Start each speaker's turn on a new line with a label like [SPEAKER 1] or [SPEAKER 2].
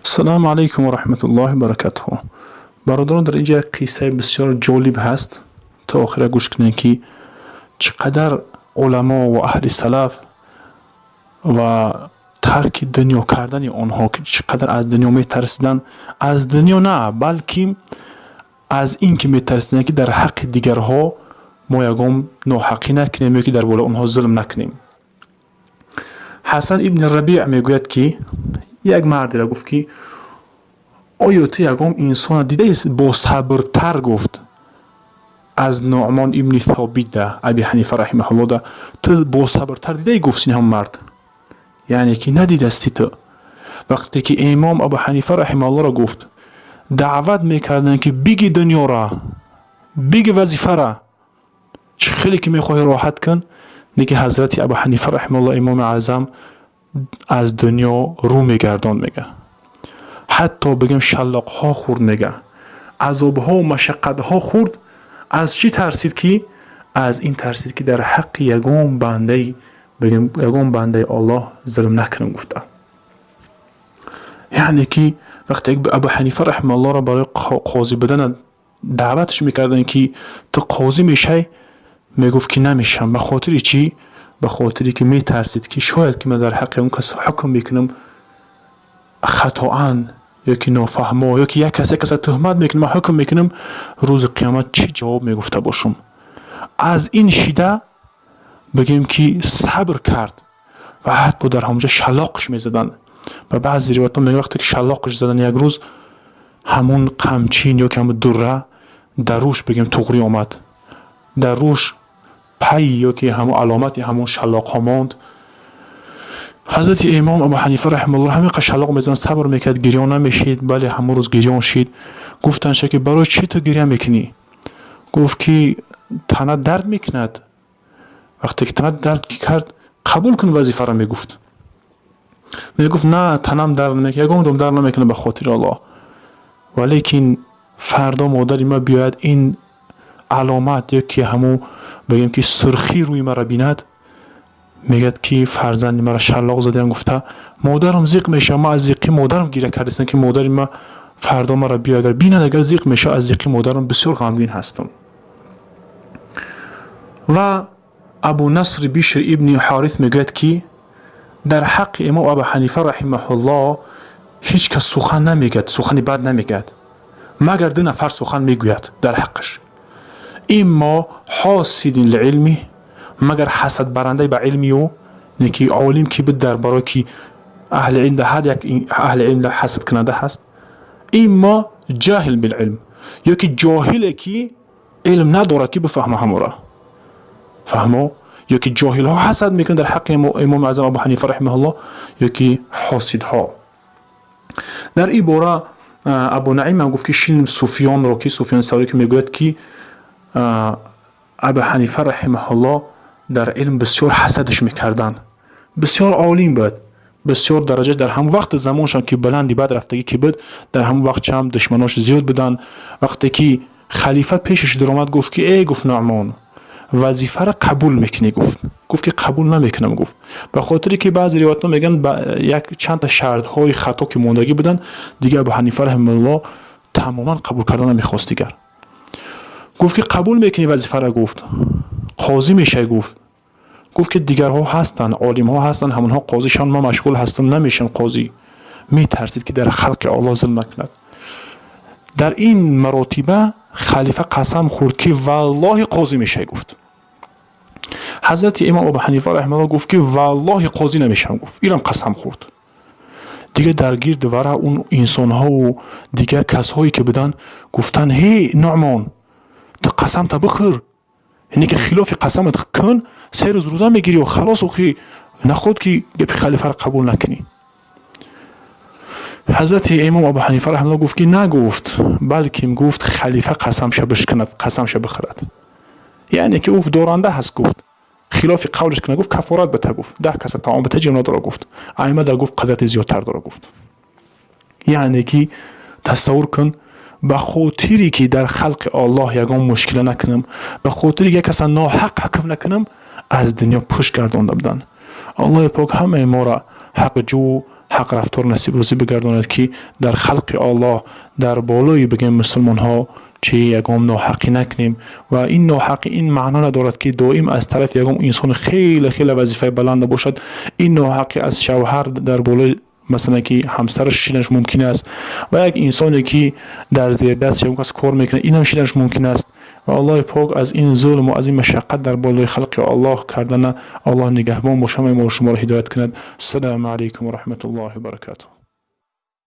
[SPEAKER 1] Ассалому алайкум ва раҳматуллоҳи баракатуҳу. Бародарон, дар инҷа як қиссаи бисёр ҷолиб ҳаст. То охира гӯш кунед, ки чӣ қадар уламо ва аҳли салаф ва тарки дунё кардани онҳо, ки чӣ қадар аз дунё метарсиданд. Аз дунё на, балки аз ин ки метарсиданд, ки дар ҳаққи дигарҳо мо ягон ноҳаққӣ накунем ё ки дар болои онҳо зулм накунем. Ҳасан ибни Рабиъ мегӯяд, ки як мардеро гуфт, ки оё ту ягон инсона дидаи босабртар, гуфт, аз Нуъмон ибни Собитда, Аби Ҳанифа раҳимаҳулло да ту босабртар дидаи? Гуфт ин ҳам мард, яъне ки надидасти ту. Вақте ки имом Абу Ҳанифа раҳимаҳуллоро, гуфт, даъват мекарданд, ки биги дунёра, биги вазифара, чӣ хеле ки мехоҳӣ роҳат кун, леки ҳазрати Абу Ҳанифа раҳимаҳулло, имоми аъзам, аз дунё рӯ мегардон, мега, ҳатто бигем, шаллоқҳо хӯрд, мега, азобҳо, машаққатҳо хӯрд. Аз чӣ тарсид? Ки аз ин тарсид, ки дар ҳаққи ягон бандаи, бигем, ягон бандаи Оллоҳ зулм накунам, гуфта. Яъне ки вақте Абу Ҳанифа раҳимааллоҳро барои қозӣ будана даъватш мекарданд, ки ту қозӣ мешай, мегуфт, ки намешам. Ба хотири чӣ? Ба хотире ки метарсид, ки шояд ки ман дар ҳаққи он кас ҳукм мекунам хатоан ё ки нофаҳмо, ё ки як кас як каса туҳмат мекунам, ман ҳукм мекунам, рӯзи қиёмат чӣ ҷавоб мегуфта бошам? Аз ин шида, бигем, ки сабр кард ва ҳатто дар ҳамонҷа шалоқш мезаданд. Ба баъзе ривоятҳо мегӯянд, вақте ки шалоқш задан, як рӯз ҳамун қамчин ё ки ҳамун дурра дар рӯш, бигем, туғрӣ омад, дар рӯш пай ё ки ҳамун аломати ҳамун шалоқҳо монд. Ҳазрати имом Абу Ҳанифа раҳимауллоҳ ҳамин қадр шалоқ мезанад, сабр мекард, гирён намешид. Бале, ҳамун рӯз гирён шид. Гуфтанд, ки барои чӣ ту гиря мекунӣ? Гуфт, ки тана дард мекунад. Вақте ки тана дард кард, қабул кун вазифаро, мегуфт. Мегуфт: на, танам дард намекунад, ягон ҷом дард намекунад, ба хотири Аллоҳ, валекин фардо модари ма биёяд, ин аломат ё ки ҳамун, бигем, ки сурхӣ рӯи маро бинад, мегӯяд, ки фарзанди маро шаллоқ задаям, гуфта, модарам зиқ мешавад. Ман аз зиқи модарам гиря кардастам, ки модари ма фардо маро биё, агар бинад, агар зиқ мешавад, аз зиқи модарам бисёр ғамгин ҳастам. Ва Абу Насри Бишр ибни Ҳорис мегӯяд, ки дар ҳаққи имом Абу Ҳанифа раҳимаҳуллоҳ ҳеҷ кас сухан намегӯяд, сухани бад намегӯяд, магар ду нафар сухан мегӯяд дар ҳаққаш: иммо ҳосидин лиилми, магар ҳасадбарандаи ба илми ӯ, не ки олим ки буд, дар барои ки аҳли илм, ҳар як аҳли илм ҳасадкунанда ҳаст, иммо ҷоҳил билилм, ё ки ҷоҳиле ки илм надорад, ки бифаҳма ҳамура фаҳмо, ё ки ҷоҳилҳо ҳасад мекунанд дар ҳаққи имоми аъзам Абу Ҳанифа раҳимаҳуллоҳ, ё ки ҳосидҳо. Дар ин бора Абу Наим ҳам гуфт, ки шунидем Суфиёнро, ки Суфиёни Саврӣ, ки мегӯяд, ки Абу Ҳанифа раҳимаҳуллоҳ дар илм бисёр ҳасадаш мекарданд. Бисёр олим буд, бисёр дараҷа дар ҳамон вақти замоншон ки баланди бад рафтагӣ ки буд, дар ҳамон вақтчам душманош зиёд буданд. Вақте ки халифа пешаш даромад, гуфт, ки э, гуфт, Нуъмон, вазифаро қабул мекунӣ? Гуфт, ки қабул намекунам, гуфт, ба хотире ки баъзе ривоятҳо мегӯянд, як чандта шартҳои хато ки мондагӣ буданд. Дигар Абу Ҳанифа раҳимауллоҳ тамоман қабул карда намехост. Дигар гуфт, ки қабул мекунӣ вазифаро? Гуфт, қозӣ мешавӣ? Гуфт, ки дигарҳо ҳастанд, олимҳо ҳастанд, ҳамонҳо қозӣ шаванд, ман машғул ҳастам, намешавам қозӣ. Метарсид, ки дар халқи Оллоҳ зулм накунад. Дар ин маротиба халифа қасам хӯрд, ки валлоҳи қозӣ мешавӣ, гуфт. Ҳазрати имом Абу Ҳанифа раҳимауллоҳ гуфт, ки валлоҳи қозӣ намешавам, гуфт. Инам қасам хӯрд. Дигар дар гирду вара он инсонҳову дигар касҳое ки буданд, гуфтанд: ҳей, Нуъмон, ту қасамта бихӯр, яъне ки хилофи қасамат кун, 3 рӯз рӯза мегирӣ, халос, охи наход ки гапи халифаро қабул накунӣ. Ҳазрати имом Абу Ҳанифа раҳимауллоҳ гуфт, ки на, гуфт, балким, гуфт, халифа қасамша бишканад, қасамша бихӯрад, яъне ки ӯ доранда ҳаст, гуфт, хилофи қавлиш кунад, гуфт, кафорат бита, гуфт, 10 каса таом бита, ҷимно дора, гуфт, аймада, гуфт, қадрати зиёдтар дора, гуфт. Яъне ки тасаввур кун, ба хотире ки дар халқи Оллоҳ ягон мушкила накунам, ба хотире ки як каса ноҳақ ҳукм накунам, аз дунё пушт гардонда буданд. Аллоҳи пок ҳамаи моро ҳақҷӯ. Ҳақ рафтор насиб рӯзӣ бигардонад, ки дар халқи Аллоҳ, дар болои бигем мусулмонҳо чӣ ягон ноҳақӣ накунем. Ва ин ноҳақӣ ин маъно надорад, ки доим аз тарафи ягон инсони хеле хеле вазифаи баланда бошад. Ин ноҳақӣ аз шавҳар дар болои, масалан, ки ҳамсараш шиданаш мумкин аст ва як инсоне, ки дар зердаст ягон кас кор мекунад, инам шиданаш мумкин аст. Ва Аллоҳи пок аз ин зулму аз ин машаққат дар болои халқи Аллоҳ кардана Аллоҳ нигаҳбон боша, ҳамаи моро шуморо ҳидоят кунад. Ассалому алайкум ва раҳматуллоҳи ва баракатуҳ.